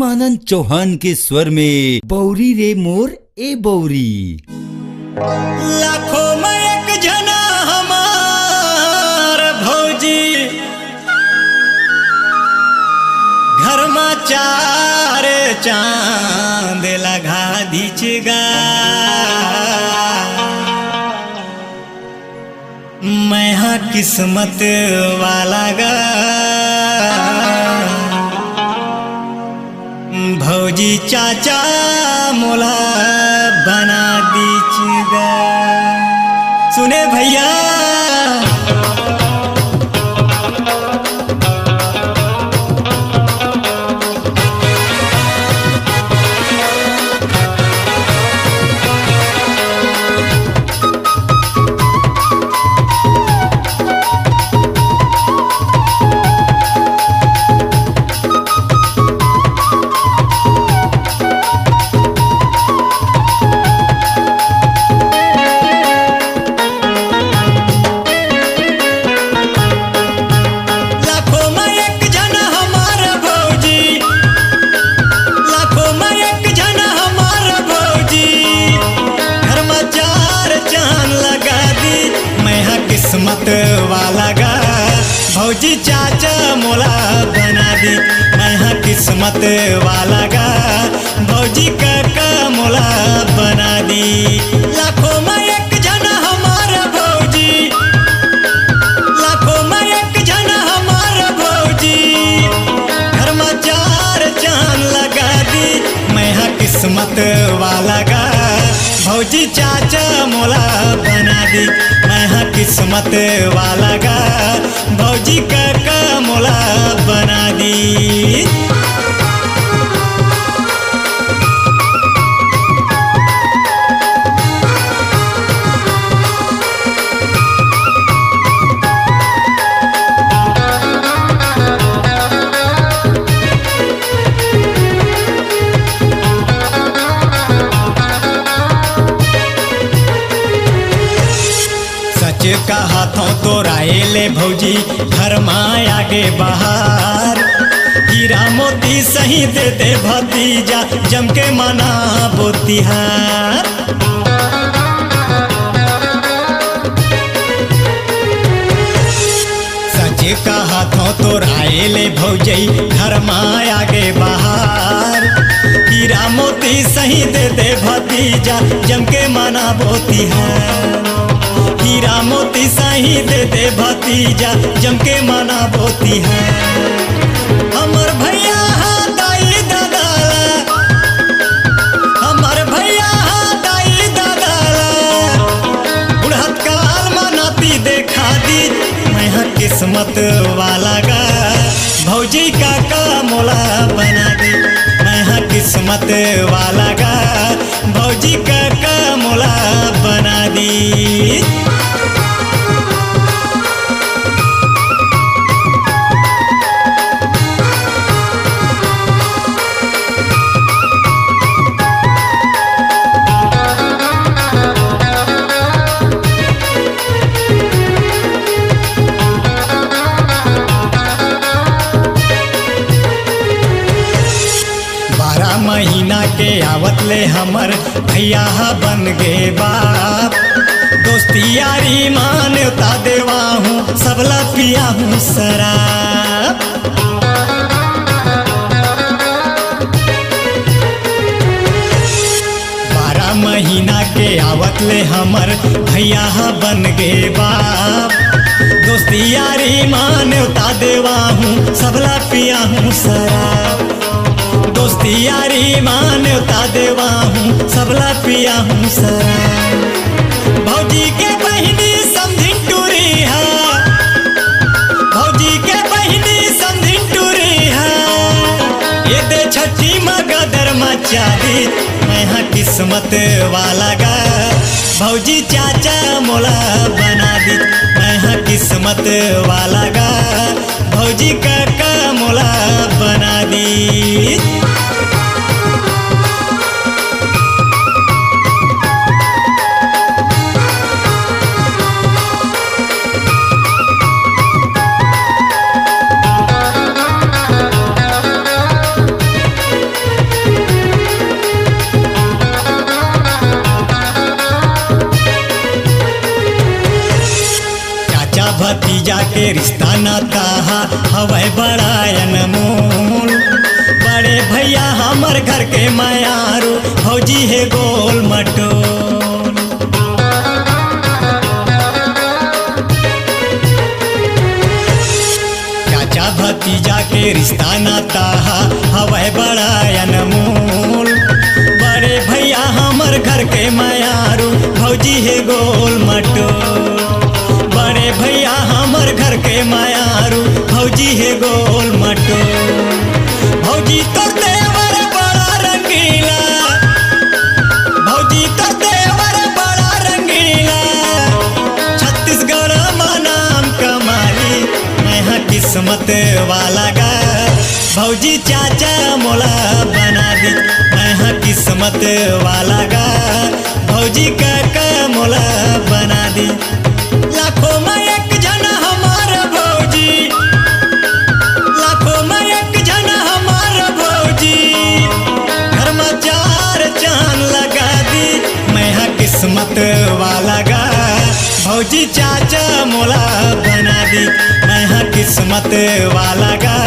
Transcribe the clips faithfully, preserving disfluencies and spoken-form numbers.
आनंद चौहान के स्वर में बौरी रे मोर ए बौरी। लाखों में एक जना हमार भौजी, घर में चार चांद लगा दीच गा। मैं हा किस्मत वाला गा, भौजी चाचा मोला बना दीच गा। सुने भैया, लाखों में एक जन हमार भौजी, लाखों में एक जन हमार भौजी, घर में चार चांद लगा दी। मैं हा किस्मत वाला गा, भौजी चाचा मोला बना दी। मैं हा किस्मत वाला गा, भौजी काका मोला बना दी। लाखों में एक जन हमार भौजी, लाखों में एक जन हमार भौजी, घर में चार चांद लगा दी। मैं हा किस्मत वाला गा, भौजी चाचा मोला बना दी। मैं हा किस्मत वाला गा, भौजी काका मोला बना दी। सच कहत हौं तोरा ए ले भौजी, घर मा आगे बाहर, हीरा मोती सही दे दे भतीजा, जम के मनाबो तिहार। सच कहत हौं तोरा ए ले भौजई, घर मा आगे बाहर, हीरा मोती सही दे दे भतीजा, जम के मनाबो तिहार। हीरा मोती सही दे दे भतीजा, जम के मनाबो तिहार। हमर भैया हा दाई ददा ला, हमर भैया हा दाई ददा ला, बुढ़त काल मा नाती देखा दी। मैं हा किस्मत वाला गा, भौजी काका मोला बना दी। मैं हा किस्मत वाला गा, भौजी काका मोला बना दी। बारह महीना के आवत ले हमर भैया ह बन गे बाप। दोस्ती यारी मा नेवता देवाहूँ, सबला पियाहूँ शराब। बारह महीना के आवत ले हमर भैया ह बन गे बाप। दोस्ती यारी मा नेवता देवाहूँ, सबला पियाहूँ शराब। दोस्ती यारी मा नेवता देवाहूँ, सबला पियाहूँ शराब। भौजी के बहिनी समधिन टूरी हा, भौजी के बहिनी समधिन टूरी हा, ये दे छठी मा गदर मचा दी। मैं हा किस्मत वाला गा, भौजी चाचा मोला बना दी। मैं हा किस्मत वाला गा, भौजी काका मोला बना दी। भतीजा के रिश्ता नाता हा हवय बड़ा अनमोल। बड़े भैया हमर घर के मयारू, भौजी हे गोल मटोल। चाचा भतीजा के रिश्ता नाता हा हवय बड़ा अनमोल। बड़े भैया हमर घर के मयारू, भौजी हे गोल मटोल। बड़े भैया हमर घर के मयारू, भौजी हे गोल मटोल। भौजी तोर देवर बड़ा रंगीला, भौजी तोर देवर बड़ा रंगीला, छत्तीसगढ़ म नाम कमाली। मैं हा किस्मत वाला गा, भौजी चाचा मोला बना दी। मैं हा किस्मत वाला गा, भौजी काका मोला बना दी। लाखों में एक झन हमार भौजी, लाखों में एक झन हमार भौजी, घर में चार चांद लगा दी। मैं हा किस्मत वाला गा, भौजी चाचा मोला बना दी। मैं हा किस्मत वाला गा,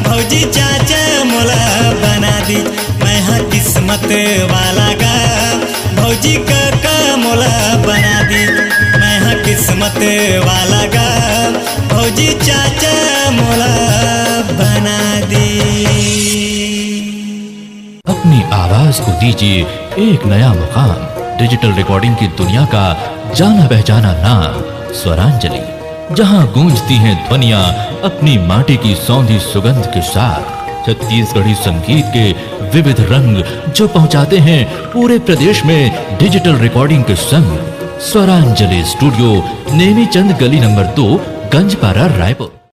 भौजी चाचा मोला बना दी। मैं हा किस्मत वाला गा, भौजी काका मोला बना दी। मैं हा किस्मत वाला गा, भौजी चाचा मोला बना दी। अपनी आवाज को दीजिए एक नया मुकाम। डिजिटल रिकॉर्डिंग की दुनिया का जाना पहचाना नाम स्वरांजलि, जहां गूंजती हैं ध्वनियां अपनी माटी की सौंधी सुगंध के साथ। छत्तीसगढ़ी संगीत के विविध रंग जो पहुंचाते हैं पूरे प्रदेश में डिजिटल रिकॉर्डिंग के संग। स्वरांजलि स्टूडियो, नेमीचंद गली नंबर दो, गंजपारा, रायपुर।